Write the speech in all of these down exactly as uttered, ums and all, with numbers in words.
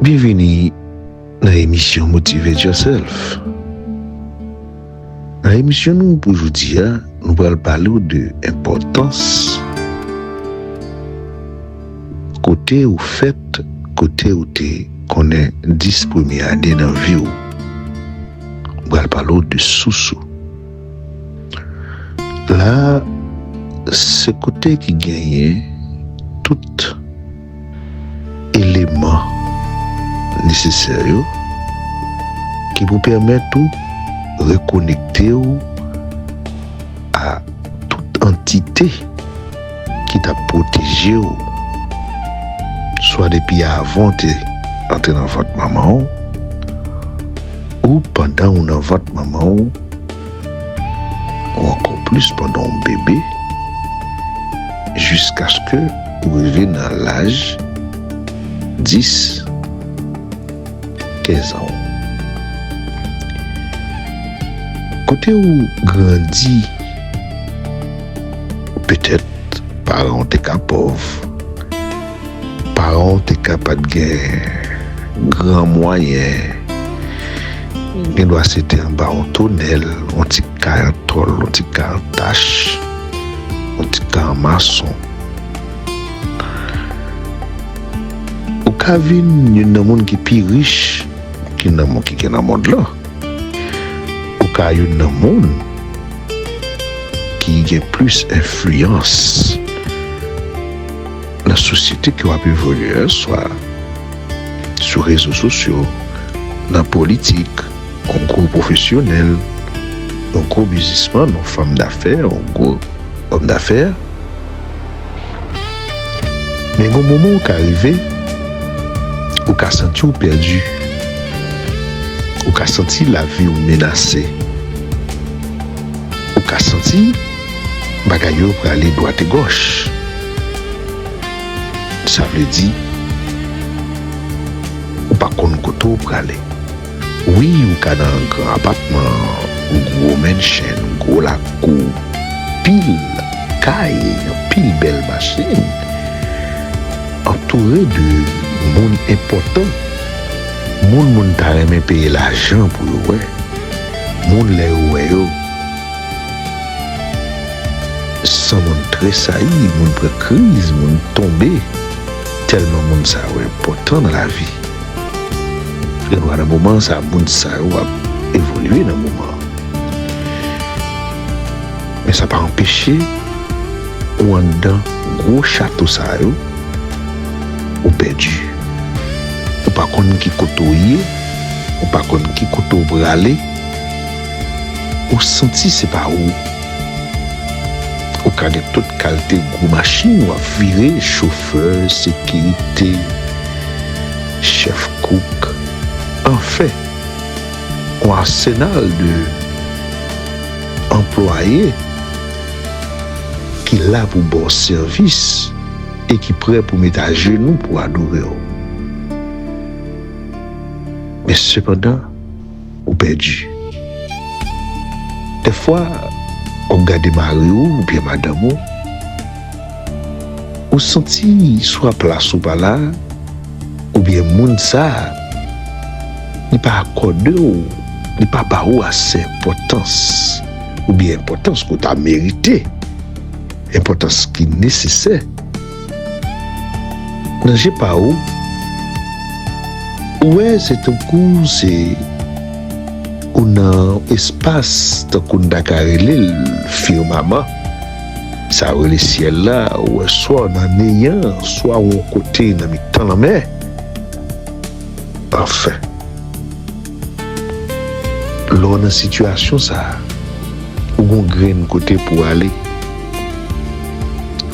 Byenvini nan emisyon Motivate Yourself. Nan emisyon nou pou jodi a, nou pral pale w de enpòtans kote ou fèt, kote ou te konnen dis premye ane nan vi w. M pral pale w de sous ou. La, se kote ki genyen tout eleman nesesè yo ki pou pèmèt ou rekonekte w a tout antite ki t ap pwoteje w, swa depi avan w te antre nan vant manman w, ou pandan w nan vant manman w, ou ankò plis pandan w bebe, jiskaske ou rive nan laj dis, kenz an. Kote ou grandi, petèt paran w te ka pòv, paran w te ka pa t gen gran mwayen, gendwa se te anba yon tonèl, yon ti kay an tòl, yon ti kay an tach, yon ti kay an mason. Ou ka vin youn nan moun ki pi rich ki nan moun ki gen nan mond lan. Ou ka youn nan moun ki gen plis enfliyans nan sosyete ke w ap evolye a, swa sou rezo sosyo, nan politik, yon gwo pwofesyonèl, yon gwo biznismann, yon fanm dafè, yon gwo òm dafè. Men gon moman ou ka rive, ou ka santi w pèdi. Ou ka santi lavi w menase. Ou ka santi bagay yo prale dwat e gòch. Sa vle di, ou pa konn kote w prale. Wi, ou ka nan gran apatman, gwo mansion, gwo lakou, pil kay, anpil bèl machin, antoure de moun enpòtan, moun moun ta renmen peye lajan pou yo wè, moun lè yo wè yo, san moun tresayi, moun pran kriz, moun tonbe, tèlman moun sa yo enpòtan nan lavi. Gendwa nan moman sa, moun sa yo ap evolye nan moman an. Men sa pa anpeche ou anndan gwo chato sa yo, ou pèdi. Ou pa konn ki kote w ye, ou pa konn ki kote w prale, ou santi se pa ou. Ou ka gen tout kalite gwo machin w ap vire, chofè, sekirite, chèf kouk, anfen, yon asenal de anplwaye ki la pou ba w sèvis e ki prè pou met ajenou pou adore w. Men sepandan, ou pèdi. Dèfwa, w ap gade mari w oubyen madanm ou, ou santi swa plas ou pa la, oubyen moun sa a, li pa akòde w, li pa ba ou ase enpòtans, oubyen enpòtans ke w ta merite, enpòtans ki nesesè. Nan je pa ou, ou wè se tankou se ou nan espas, tankou n ta ka rele l firmaman. Sa yo rele syèl la, ou wè swa w nan neyan, swa w yon kote nan mitan lanmè. Anfen, lè w nan sitiyasyon sa a, ou gon grenn kote pou w ale.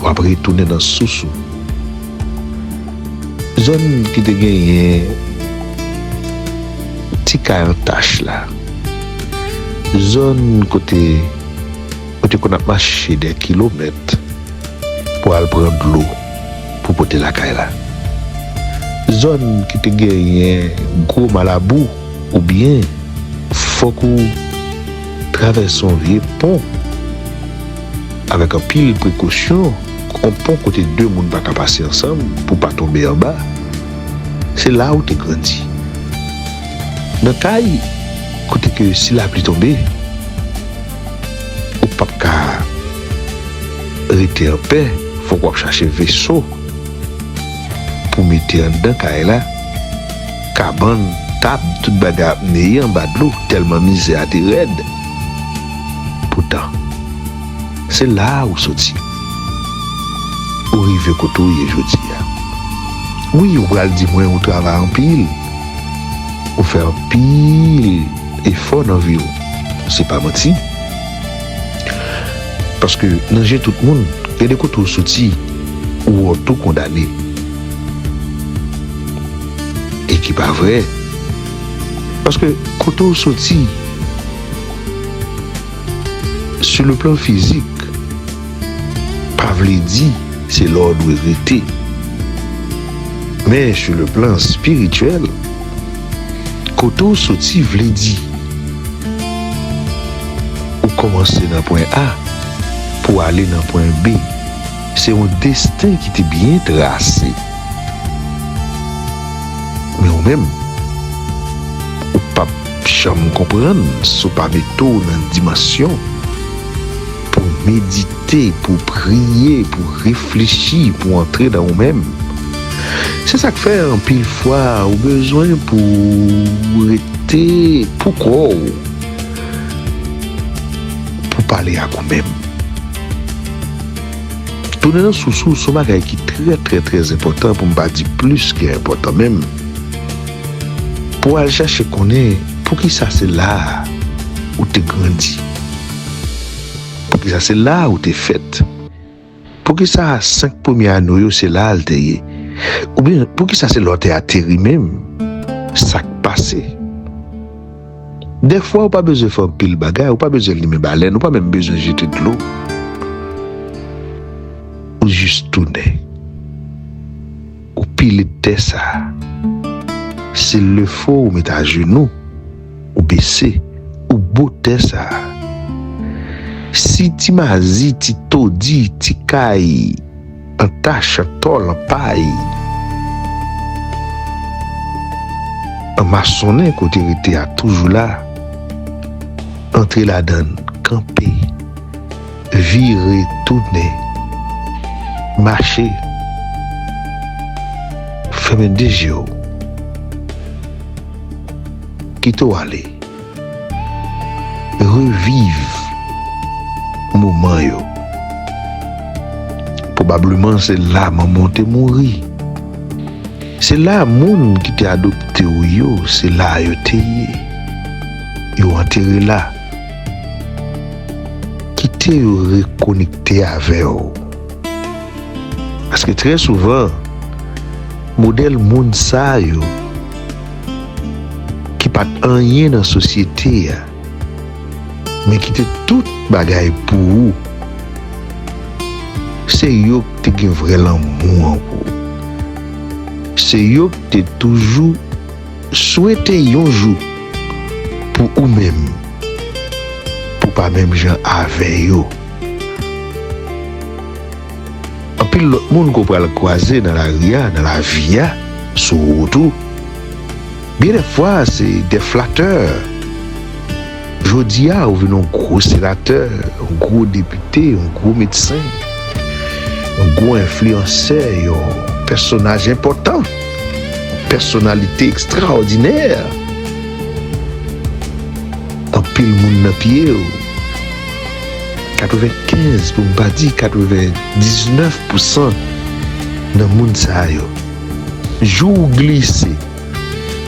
W ap retounen nan sous ou. Zòn ki te genyen ti kay an tach la. Zòn kote ou te konn ap mache dè kilomèt pou al pran dlo pou pote lakay la. Zòn ki te genyen gwo malabou oubyen fòk ou travèse yon vye pon avèk anpil prekosyon, yon pon kote de moun pa ka pase ansanm pou pa tonbe anba. Se la ou te grandi. Nan kay kote ke si lapli tonbe, ou p ap ka rete anpè, fòk w ap chache veso pou mete anndan kay la, kabann, tab, tout bagay ap neye anba dlo, tèlman mizè a te rèd. Poutan, se la a ou soti. Ou rive kote ou ye jodi a. Wi, ou pral di mwen ou travay anpil. Ou fè anpil efò nan vi w. Se pa manti. Paske nan je tout moun, gen de kote ou soti, ou wè w tou kondane. E ki pa vre. Paske kote ou soti, sur le plan fizik, pa vle di se la w dwe rete. Men, sur le plan spirituel, kote w soti vle di ou kòmanse nan pwen A pou ale nan pwen B. Se yon desten ki te byen trase. Men ou menm, ou p ap janm konprann si w pa mete w nan dimansyon pou medite, pou priye, pou reflechi, pou antre nan ou menm. Se sa k fè anpil fwa ou bezwen pou w rete pou kò w, pou pale ak ou menm. Tounen nan sous ou se yon bagay ki trè, trè, trè enpòtan, pou m pa di plis ke enpòtan menm. Pou w al chache konnen poukisa se la a ou te grandi. Poukisa se la a ou te fèt. Poukisa senk premye ane w yo se la a l te ye. Oubyen, poukisa se la w te ateri menm. Sa k pase. Dèfwa, ou pa bezwen fè anpil bagay, ou pa bezwen limen balèn, ou pa menm bezwen jete dlo. Ou jis tounen. Ou pile tè sa a. Se lefo ou met ajenou, ou bese, ou bo tè sa a. Si ti mazi, ti todi, ti kay, an tach, an tòl, an pay, an masonnen kote rete a toujou la, antre ladann, kanpe, vire, tounen, mache, fèmen de je w, kite w ale. Reviv moman yo. Pwobableman se la manman w te mouri. Se la moun ki te adopte w yo, se la yo te ye. Yo antere la. Kite yo rekonekte avè w. Paske trè souvan, modèl moun sa yo ki pa t anyen nan sosyete a, men ki te tout bagay pou ou, se yo k te gen vrè lanmou an pou ou. Se yo k te toujou swete yon jou pou ou menm, pou pa menm jan avè yo. Anpil lòt moun ke w pral kwaze nan lari a, nan lavi a, sou wout ou, byen dè fwa se de flatè. Jodi a, ou vin yon gwo senatè, yon gwo depite, yon gwo medsen, yon gwo enfliyansè, yon pèsonaj enpòtan, yon pèsonalite ekstraòdinè. Anpil moun nan pye w, katrevenkenz, pou m pa di katrevendiznèf pousan nan moun sa yo. Jou w glise,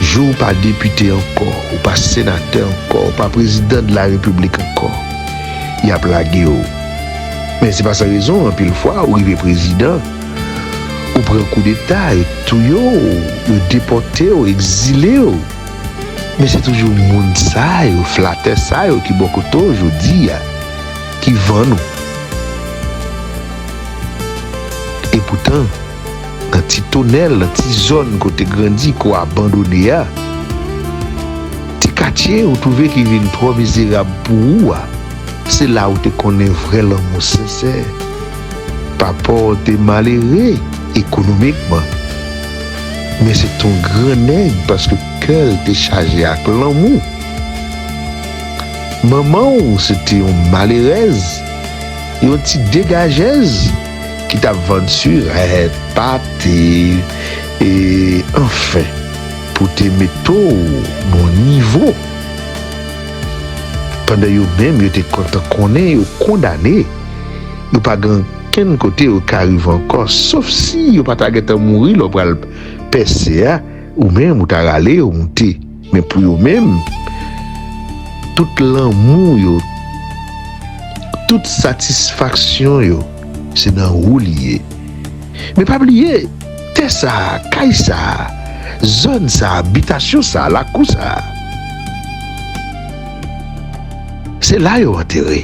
jou w pa depite ankò, ou pa senatè ankò, ou pa prezidan de la repiblik ankò, y ap lage w. Men se pa san rezon, anpil fwa, ou rive prezidan, ou pran koudeta, yo touye w, yo depòte w, egzile w. Men se toujou moun sa yo, flatè sa yo ki bò kote w jodi a, ki vann ou. Epoutan, nan ti tonèl, nan ti zòn kote grandi, ke w abandone a, ti katye ou twouve ki vin twò mizerab pou ou a, se la ou te konnen vrè lanmou sensè. Papa w te malere ekonomikman. Men se t on gran nèg paske kè l te chaje ak lanmou. Manman w se te yon malerèz, yon ti degajèz ki t ap vann sirèt, pate, e, anfen, pou te mete w nan yon nivo. Pandan yo menm, yo te kontan konnen yo kondane, yo pa gen okenn kote yo ka rive ankò, sof si yo pa ta gentan mouri lè w pral pèse a, ou menm ou ta rale yo moute. Men pou yo menm, tout lanmou yo, tout satisfaksyon yo, se nan ou li ye. Men pa bliye, tè sa a, kay sa a, zòn sa a, bitasyon sa a, lakou sa a, se la yo antere.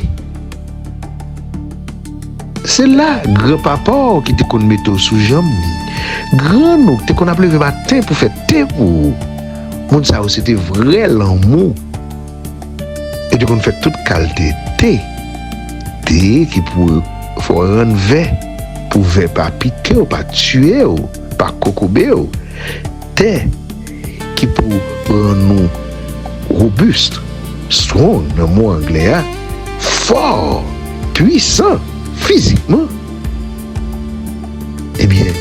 Se la granpapa w ki te konn mete w sou janm li. Grann ou k te konn ap leve maten pou fè te pou ou. Moun sa yo se te vrè lanmou. Yo te konn fè tout kalte te. Te ki pou fè w rann vè, pou vè pa pike w, pa tiye w, pa kokobe w. Tè ki pou rann nou robust, strong nan mo anglè a, fò, pwisan fizikman. Ebyen,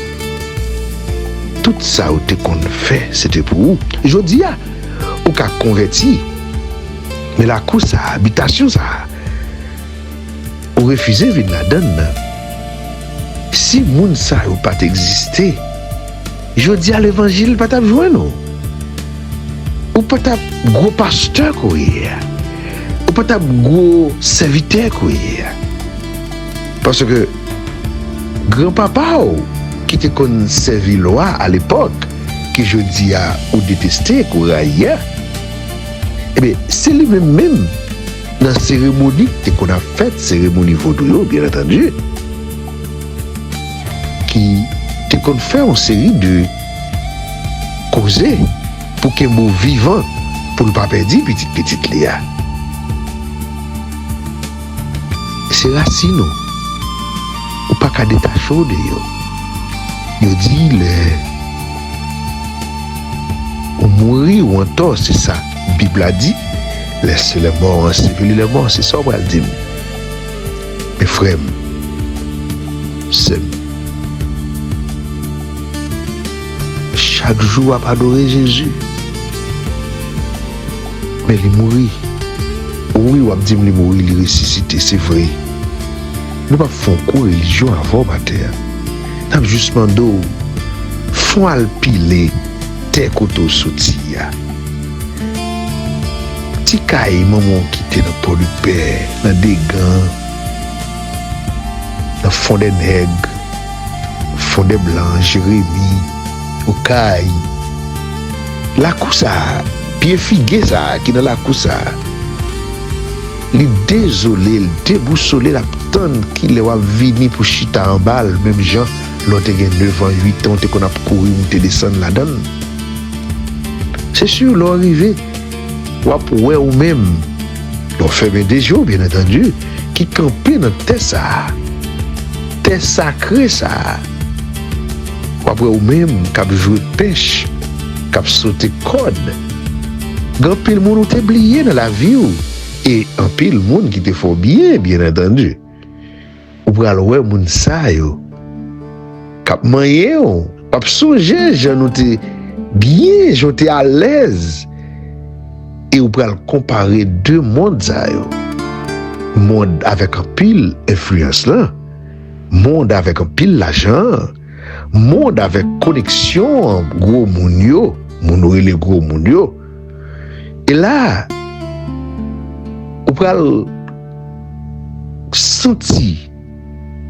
tout sa ou te konn fè, se te pou ou. Jodi a, ou ka konvèti, men lakou sa a, bitasyon sa a, ou refize vin ladann nan. Si moun sa yo pa t egziste, jodi a levanjil pa t ap jwenn ou. Ou pa t ap gwo pastè ke w ye a. Ou pa t ap gwo sèvitè ke w ye a. Paske granpapa w ki te konn sèvi lwa alepòk, ke jodi a ou deteste, ke w rayi a, ebyen, se li menm menm nan seremoni ki te konn ap fèt, seremoni vodou yo, byen antandi, ki te konn fè yon seri de koze pou kenbe w vivan, pou l pa pèdi pitit pitit li a. Se rasin ou. Ou pa ka detache w de yo. Yo di lè ou mouri, ou antò, se sa Bib la di. Laisse les morts ensevelir les morts, se sa w pral di m. Men frè m, sè m, chak jou w ap adore Jezi. Men li mouri. Wi, w ap di m li mouri, li resisite, se vre. Nou p ap fè yon kou relijyon avè w atè a. N ap jis mande w, fè w al pile tè kote w soti a. Ti kay manman w kite nan Pòdepè, nan Degan, nan Fondènèg, Fondèblan, Jeremi, Okay. Lakou sa a, pye fige sa a ki nan lakou sa a, li dezole, l debousole, l ap tann kilè w ap vini pou chita anba l, menm jan lè w te gen nevan, uit an, w te konn ap kouri moute desann ladan l. Se si, lè w rive, w ap wè ou menm, lè w fèmen de je w, byen antandi, ki kanpe nan tè sa a, tè sakre sa a. W ap wè ou menm k ap jwe pèch, k ap sote kòd. Gen anpil moun ou te bliye nan lavi w, e anpil moun ki te fè w byen, byen antandi. Ou pral wè moun sa yo k ap manyen w, w ap sonje jan nou te byen, jan w te alèz, e ou pral konpare de mond sa yo. Mond avèk anpil enfliyans lan, mond avèk anpil lajan an, mond avèk koneksyon gwo moun yo, moun ou rele gwo moun yo. E la, ou pral santi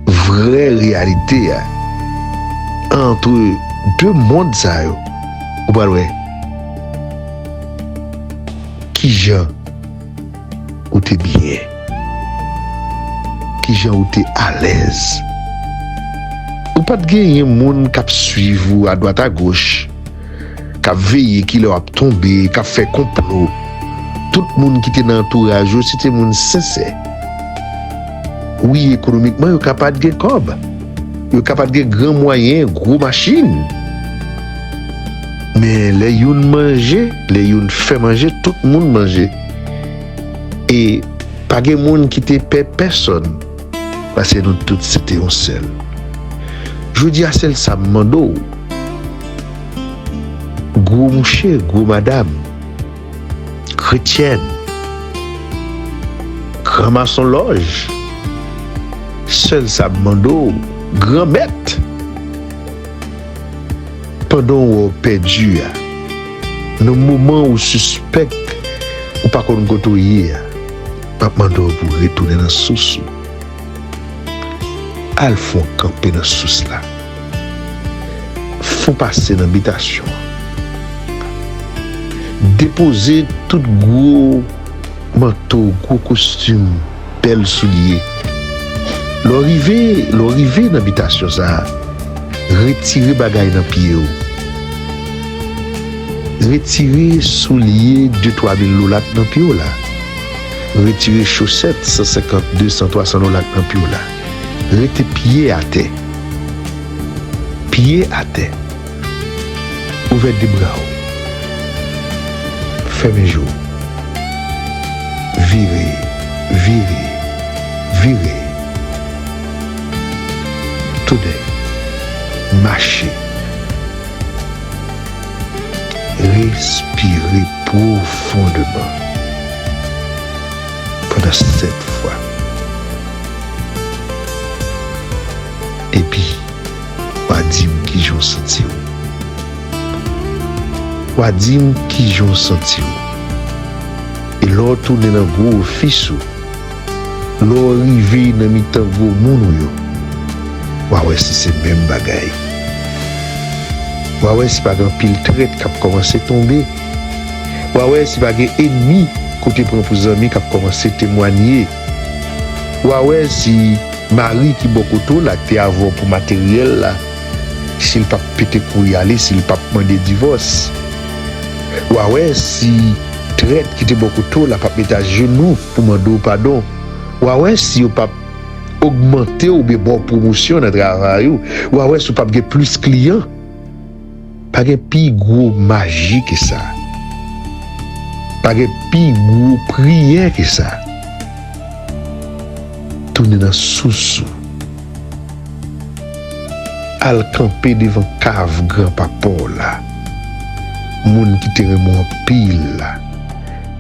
vrè reyalite a antre de mond sa yo. Ou pral wè kijan ou te byen, kijan ou te alèz. Ou pa t genyen moun k ap swiv ou adwat agoch, k ap veye kilè w ap tonbe, k ap fè konplo. Tout moun ki te nan antouraj ou, se te moun sensè. Wi, ekonomikman, yo ka pa t gen kòb. Yo ka pa t gen gran mwayen, gwo machin. Men lè youn manje, lè youn fè manje, tout moun manje. E pa gen moun ki te pè pèsonn, paske nou tout se te yon sèl. Jodi a, sèl sa m mande w, gwo mouche, gwo madanm, kretyèn, gran masonlòj, sèl sa m mande w, granmèt, pandan w wè w pèdi a, nan moman ou sispèk ou pa konn kote w ye a, m ap mande w pou w retounen nan sous ou. Al fè yon kanpe nan sous la. Fè w pase nan bitasyon an. Depoze tout gwo manto, gwo kostim, bèl soulye. Lè w rive, lè w rive nan bitasyon sa a, retire bagay nan pye w. Retire soulye de twa mil dola k nan pye w la. Retire chosèt san senkant, de san, twa san dola k nan pye w la. Rete pye atè. Pye atè. Ouvè de bra w. Fèmen je w. Vire, vire, vire. Tounen. Mache. Respire pwofondeman pandan sèt fwa. Epi, w a di m kijan w santi w. W a di m kijan w santi w. E lè w tounen nan gwo ofis ou, lè w rive nan mitan gwo moun ou yo, w a wè si se menm bagay. W a wè si pa gen anpil trèt k ap kòmanse tonbe. W a wè si pa gen ènmi k ou te pran pou zanmi k ap kòmanse temwanye. W a wè si mari ki bò kote w la, ki te avè w pou materyèl la, si l p ap pete kouri ale, si l p ap mande divòs. W a wè si trèt ki te bò kote w la p ap met ajenou pou mande w padon. W a wè si yo p ap ogmante w oubyen ba w pwomosyon nan travay ou. W a wè si w p ap gen plis kliyan. Pa gen pi gwo maji ke sa. Pa gen pi gwo priyè ke sa. Tounen nan sous ou. Al kanpe devan kav granpapa w la. Moun ki te renmen w anpil la.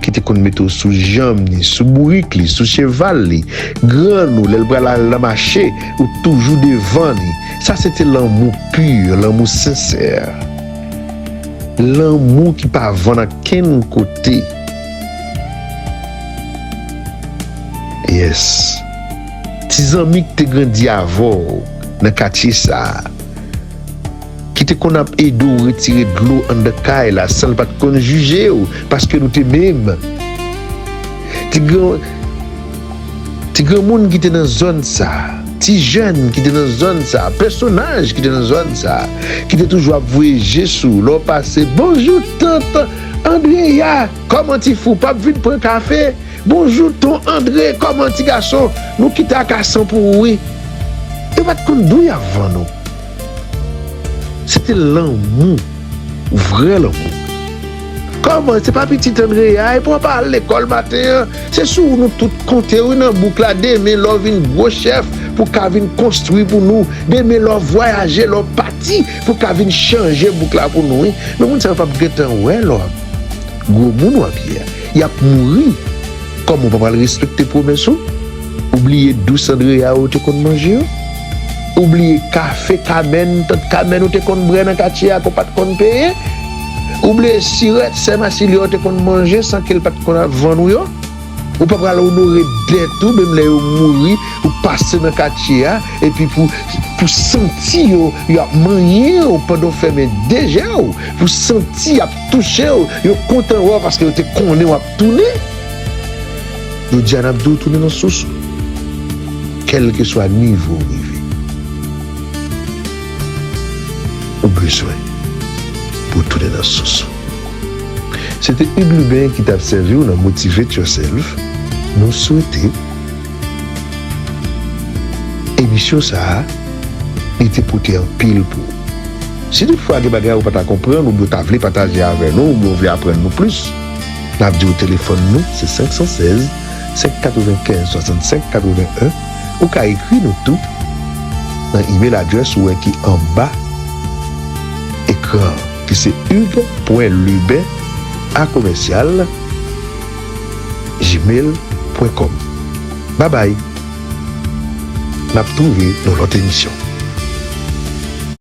Ki te konn mete w sou janm li, sou bourik li, sou cheval li. Grann ou, lè l pral al nan mache, ou toujou devan li. Sa se te lanmou pi, lanmou sensè. Lanmou ki pa vann ankenn kote. Yes. Ti zanmi ki te grandi avè w nan katye sa a, ki te konn ap ede w retire dlo anndan kay la san l pa t konn jije w, paske nou te menm. Ti gran, ti granmoun ki te nan zòn sa a, ti jèn ki te nan zòn sa a, pèsonaj ki te nan zòn sa a, ki te toujou ap voye je sou w, lè w pase, "Bonjou, tant Andrea, kòman ti fi w, p ap vin pran kafe?" "Bonjou, ton Andre, kòman ti gason? Nou kite akasan pou ou, wi." Yo pa t konn di w y ap vann ou. Se te lanmou, vrè lanmou. Kòman, se pa pitit Andre a, epi w pa al lekòl maten an? Se sou ou nou tout konte, wi, nan bouk la, demen lè w vin gwo chèf, pou w ka vin konstwi pou nou. Demen lè w vwayaje, lè w pati, pou w ka vin chanje bouk la pou nou, wi. Men moun sa yo p ap gentan wè lè w ap gwo moun w ap ye a. Y ap mouri. Kòman w pa pral respekte pwomès ou? Ou bliye dous Andrea ou te konn manje yo? Ou bliye kafe Kamèn, tant Kamèn ou te konn bwè nan katye a ke w pa t konn peye? Ou bliye sirèt sè Masilya ou te konn manje san ke l pa t konn ap vann ou yo? Ou pa pral onore dèt ou, menm lè yo mouri, ou pase nan katye a, epi pou, pou santi yo, y ap manyen w pandan w fèmen de je w, pou santi y ap touche w, yo kontan wè w paske yo te konnen w ap tounen. Jodi a, n ap di w tounen nan sous ou. Kèlkeswa nivo w rive, ou bezwen pou w tounen nan sous ou. Se te Hugues Lubin ki t ap sèvi w nan Motivate Yourself. Nou swete emisyon sa a, li te pote anpil pou ou. Si toutfwa gen bagay ou pa ta konprann oubyen ou ta vle pataje avè nou oubyen ou vle aprann nou plis, n ap di w telefòn nou se senk san sèz, senk katrevenkenz, swasannsenk katrevenn en. Ou ka ekri nou tou nan imèl adrès ou wè ki anba ekran an, ki se hugues point lubin a commercial gmail point com. Babay! N ap twouve nan lòt emisyon.